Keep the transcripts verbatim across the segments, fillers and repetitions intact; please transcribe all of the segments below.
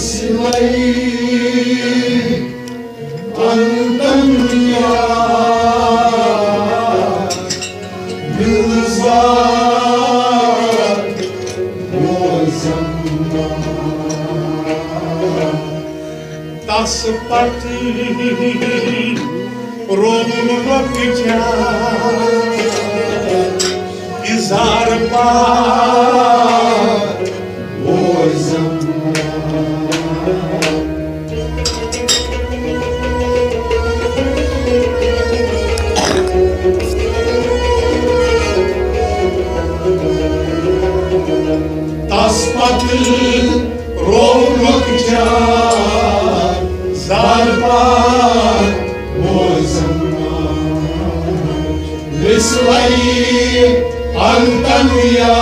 سوے انتن یا ملزا موزم۔ تس پتہٕ روم لۄکچار اظہار پار بوزم۔ تس پتہٕ روم لۄکچار زار پار بوزم۔ رسوایی انتن یا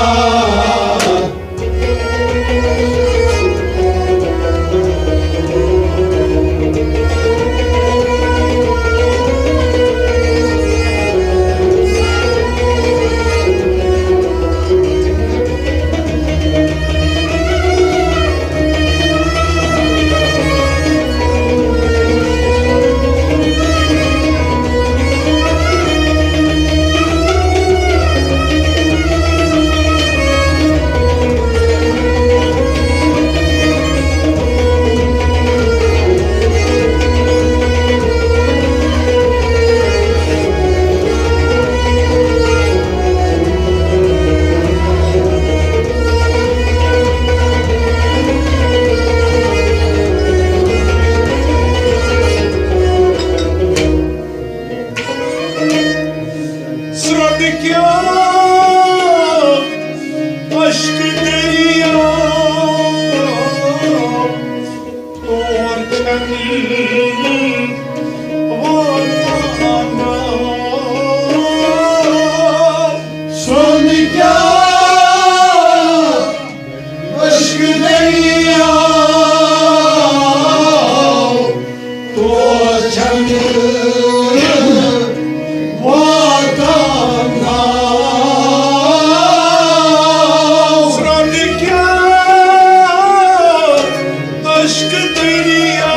سرٛوٚٹ کیٛاہ اشک دریا تور چھَنہٕ واتان۔ سرٛوٚن کیٛاہ اشک دریا تور چھَنہٕ واتان۔ سرٛوٚن کیٛاہ اشک دریا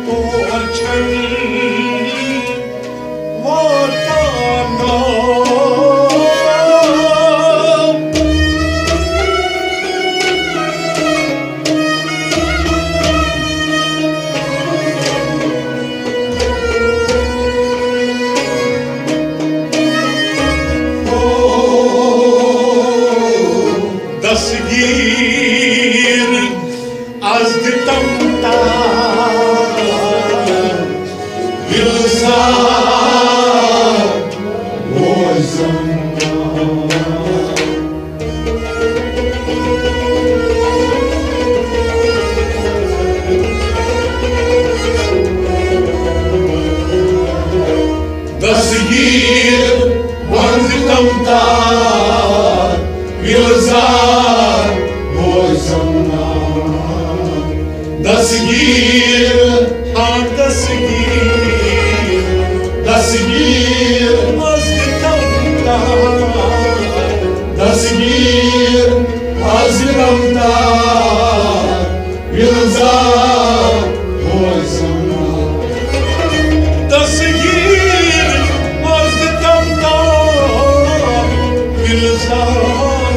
تور چھَنہٕ واتان۔ دستگیر از دِتم تار، گلزار روزم۔ دستگیر بند کم تار، گلزار بوزم نام۔ دستگیر، ہاں دستگیر، دستگیر، مست کم تار۔ دستگیر، مست کم تار۔ گلزار بوزم نام۔ دستگیر مزد تمدار، گلزار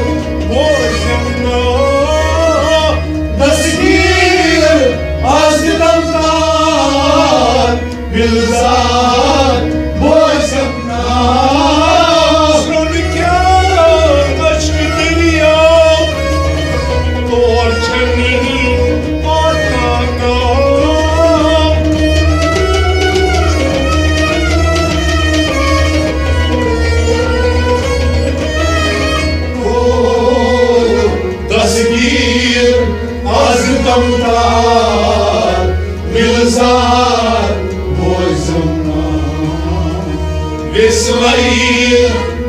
بوزم نام۔ دستگیر مزد تمدار، گلزار بوزم نام۔ سرٛوٚن کیٛاہ اشک دٔریاو تور چھَنہٕ واتان۔ او دستگیر از کم تار، گلزار بوزم نام۔ وسوایی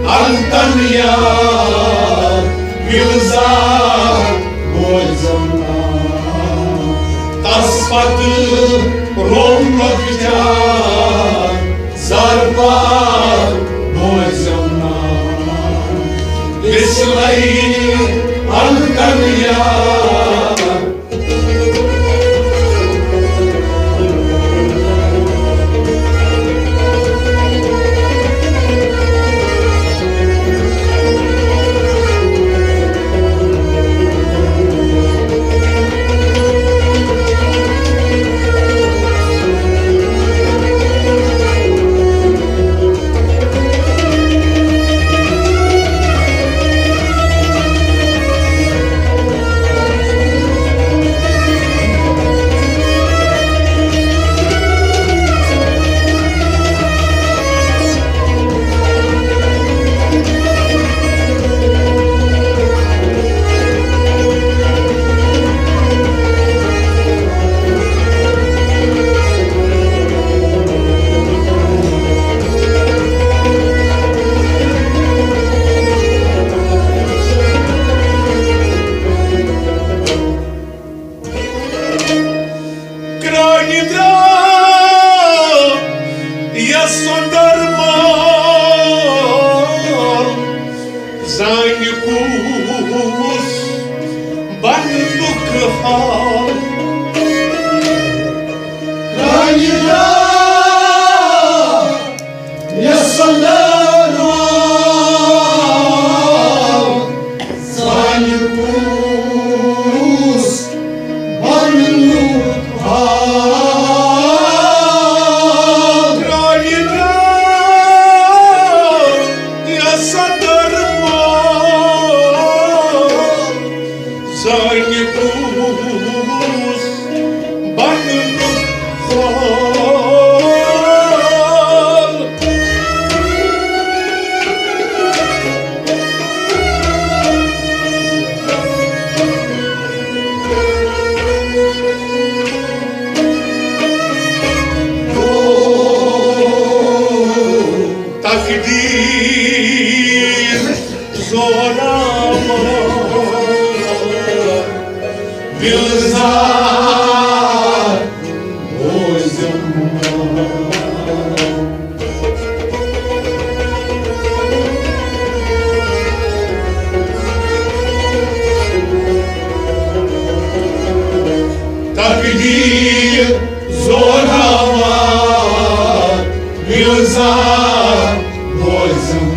انتن یار، گلزار بوزم نام۔ تس پتہٕ روم لۄکچار، زار پار بوزم نام۔ وسوایی انتن کرٛانہِ درٛاو یَس سۄندر مال، زانہِ کُس بننُک حال۔ کرٛانہِ درٛاو یَس سۄندر مال، زانہِ کُس بننُک حال۔ کرٛانہِ درٛاو یَس سۄندر مال، زانہِ کُس بننُک حال۔ تقدیر زوراور، گلزار بوزم۔ تقدیر زوراور، گلزار بوزم۔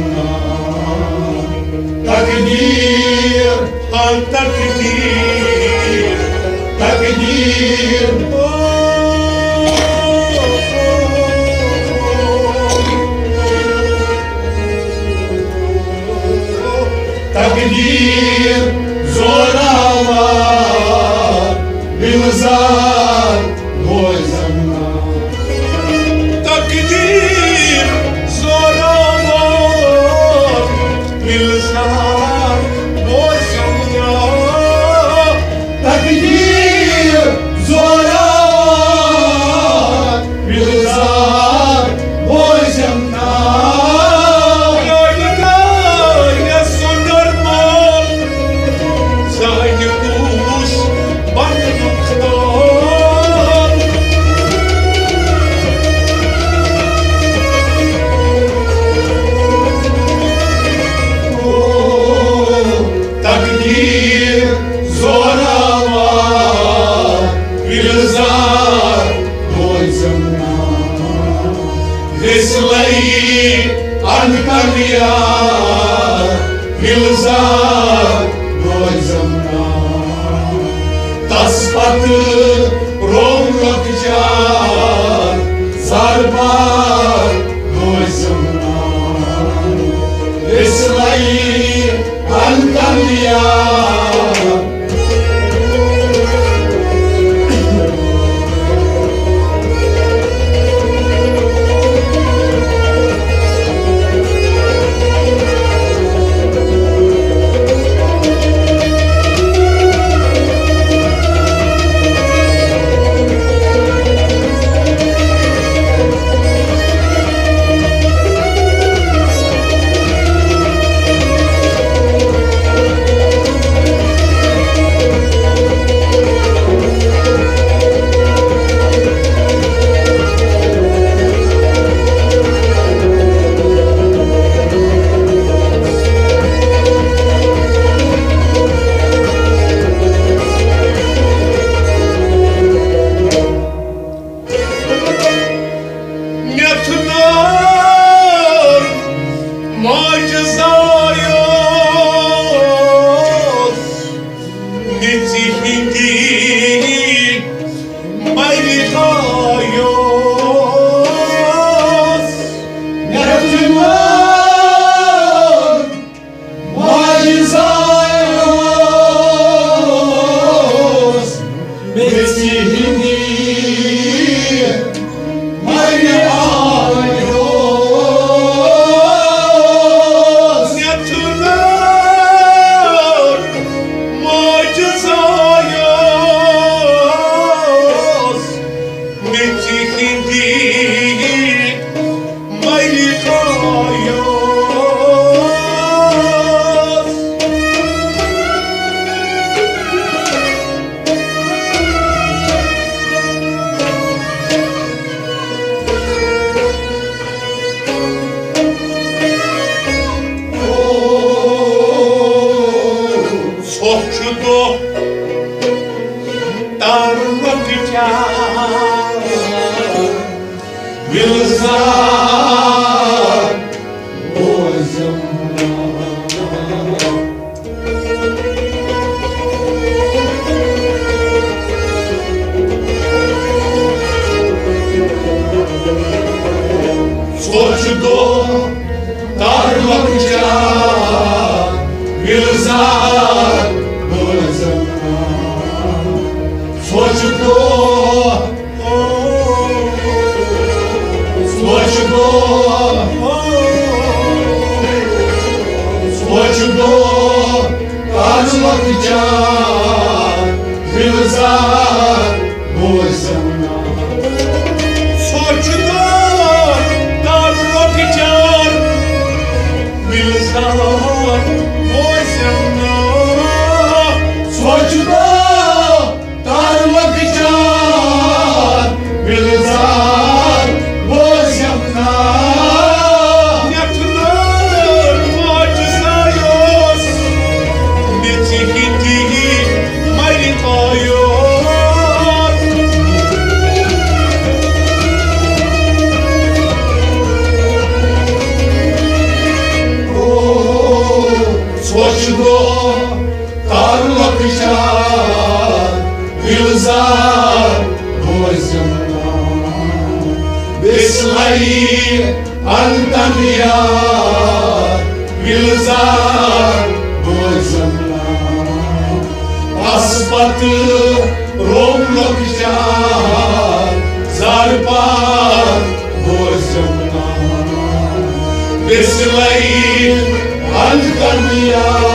تقدیر، آ، تقدیر، تقدیر۔ تقدیر زوراور، گلزار بوزم۔ تقدیر زوراور، گلزار بوزم۔ تقدیر زوراور، گلزار بوزم۔ تقدیر زوراور، گلزار بوزم۔ ویسلے ان کلیار، گلزار بوزم۔ تس پتہٕ روم لۄکچار، زاربار بوزم۔ ویسلے ان کلیار۔ میٚژِ ہِنٛدِ مَرِ تھایوس۔ مےٚ چھُنہٕ معجزہ اوس میٚژِ ہِنٛدِ مَرِ آیوس۔ مےٚ چھُنہٕ معجزہ اوس میٚژِ ہِنٛدِ مَرِ آیوس۔ ژھۄٹھ چھُ دۄہ تَر لۄکچار، وِلزار بوزم۔ ژھۄٹھ دۄہ تَر لۄکچار، وِلزار بوزم۔ ژھۄٹھ دۄہ، ژھۄٹھ دۄہ، ژھۄٹھ دۄہ تَر لۄکچار، وِلزار بوزم۔ ژھۄٹھ دۄہ تَر لۄکچار، وِلزار بوزم۔ ژھۄٹھ دۄہ تَر لۄکچار، وِلزار بوزم۔ یَتھ نار معجزہ اوس میٚژِ ہِنٛدِ مَرِ آیوس۔ او، ژھۄٹھ دۄہ تَر لۄکچار، وِلزار بوزم۔ بسلایی انتن یار، وِلزار بوزم۔ پس پتہٕ روٚم لۄکچار، زر پار بوزم۔ بسلایی انتن یار۔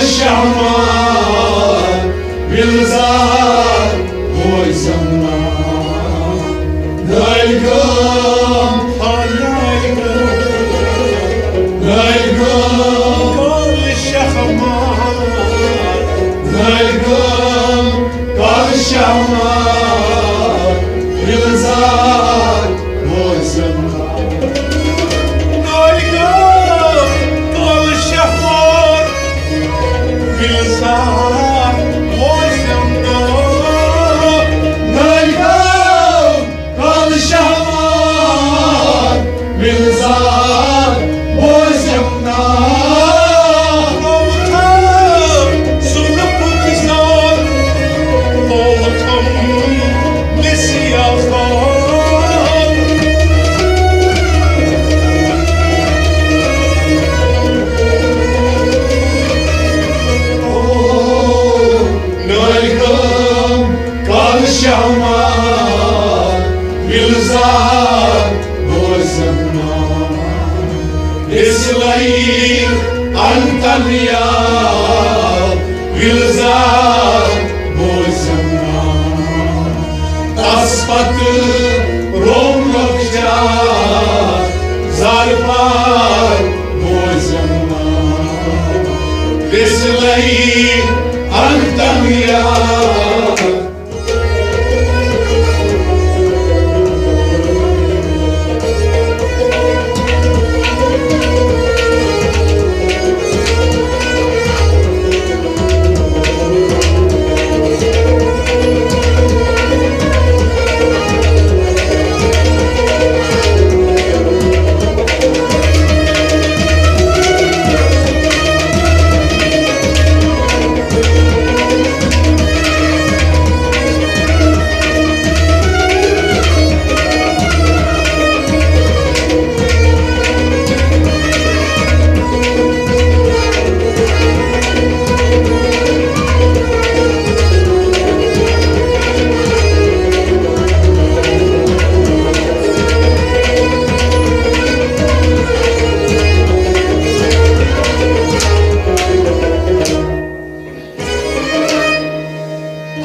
شہمار، گُلزار، بوزم نام۔ نٲلۍ گام، ہا نٲلۍ گام، نٲلۍ گام، کالہٕ شہمار۔ نٲلۍ گام، کالہٕ شہمار، گُلزار، بوزم نام۔ نٲلۍ گام، کالہٕ شہمار، گُلزار، بوزم نام۔ نٲلۍ گام، کالہٕ شہمار، گُلزار، بوزم نام۔ موتھم زُلفُک زال، موتھم مےٚ سیاہ فال۔ نٲلۍ گام، کالہٕ شہمار، گُلزار، بوزم نام۔ بسلایی انتن یاد، گُلزار، بوزم نام۔ تس پتہٕ روم لۄکچار، زارپار، بوزم نام۔ بسلایی انتن یاد۔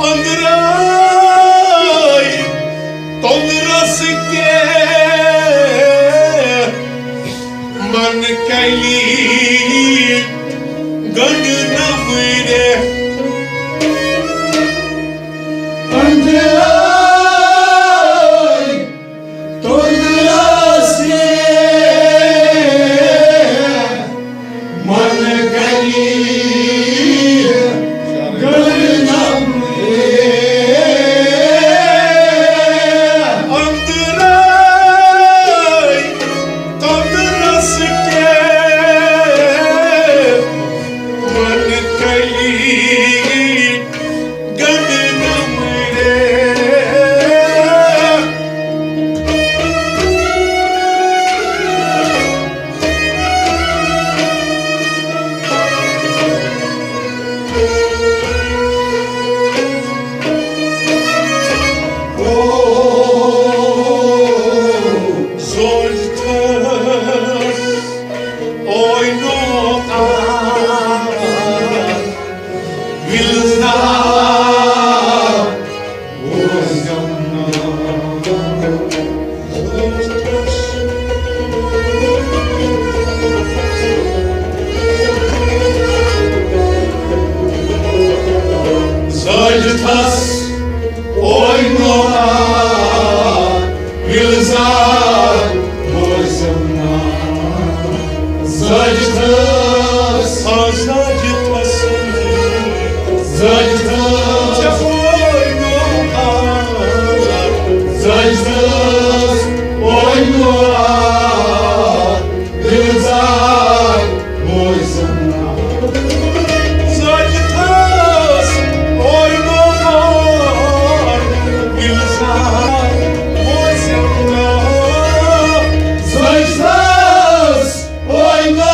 أنٛدرَے توٚنٛدرَس کیٛاہ من کلی گنٛڈ نمرے۔ أنٛدرَے توٚنٛدرَس کیٛاہ من کلی گنٛڈ نمرے۔ أنٛدرَے توٚنٛدرَس کیٛاہ من کلی گنٛڈ نمرے۔ سجدس اوے نوحہ، گلزار بوزم نا۔ سجدس، سجدس، سجدس اوے نوحہ، سجدس اوے نوحہ، گلزار بوزم نا۔ سجدس اوے نوحہ، گلزار بوزم نا۔ سجدس اوے نوحہ،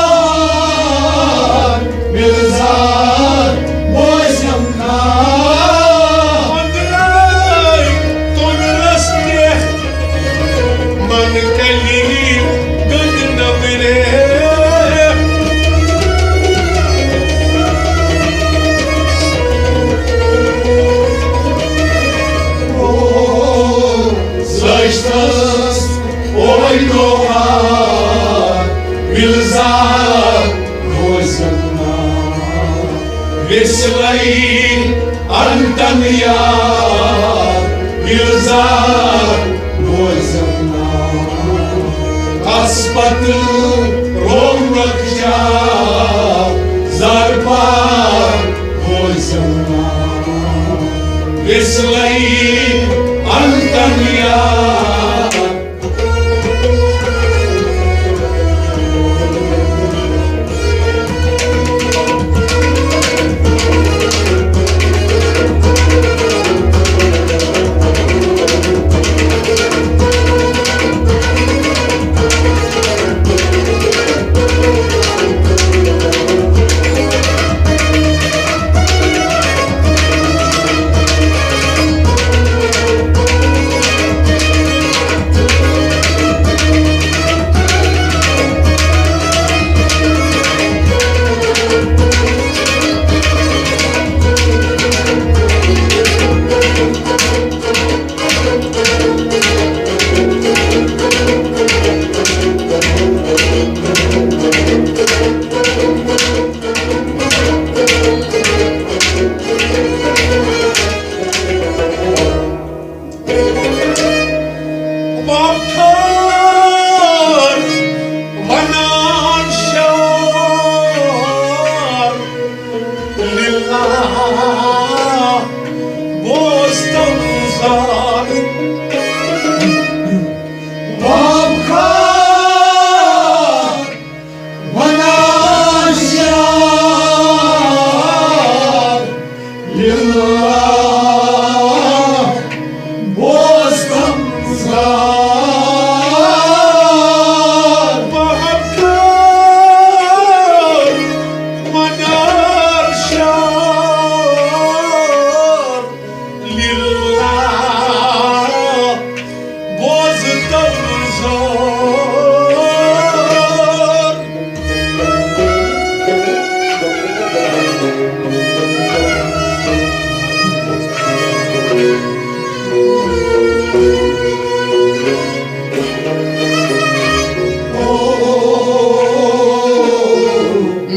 گلزار بوزم نا، وسلئی انتن یار، گلزار بوزم نا۔ تس پتہٕ روم رکھجا زارپار بوزم نا، وسلئی انتن یار۔ وابکار ونان شعر للہ بوزتم زار۔ وابکار ونان شعر للہ بوزتم زار۔ وابکار ونان شعر للہ بوزتم زار۔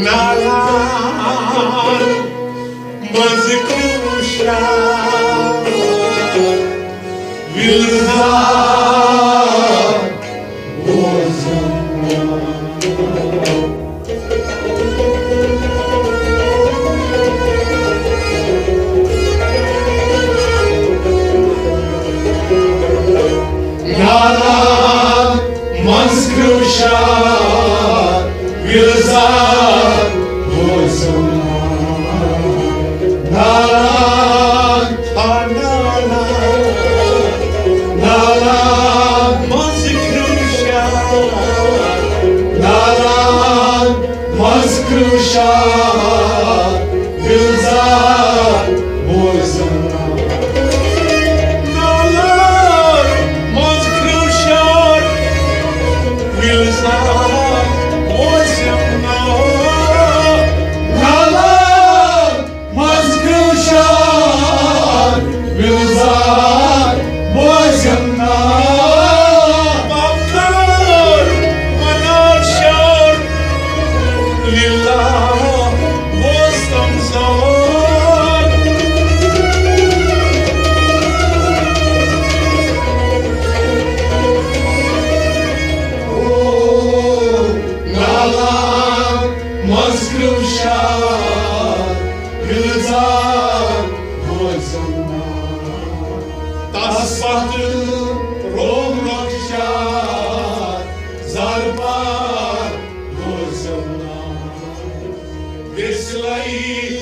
نالان منٛز کُنہِ شعر وِلزار بوزُن۔ نالان منٛز کُنہِ شعر وِلزار بوزُن۔ نالان، آ نالان، نالان منٛز کُنہِ شعر، نالان منٛز کُنہِ شعر وِلزار بوزُن۔ نالان منٛز کُنہِ شعر وِلزار بوزُن۔ نالان منٛز کُنہِ شعر وِلزار بوزُن۔ وابکار ونان شعر للہ بوزتم زار۔ او نالان منٛز کُنہِ شعر وِلزار بوزُن۔ تس پتہٕ روم رکھ شعر زارپار بوزُن۔ بسلئی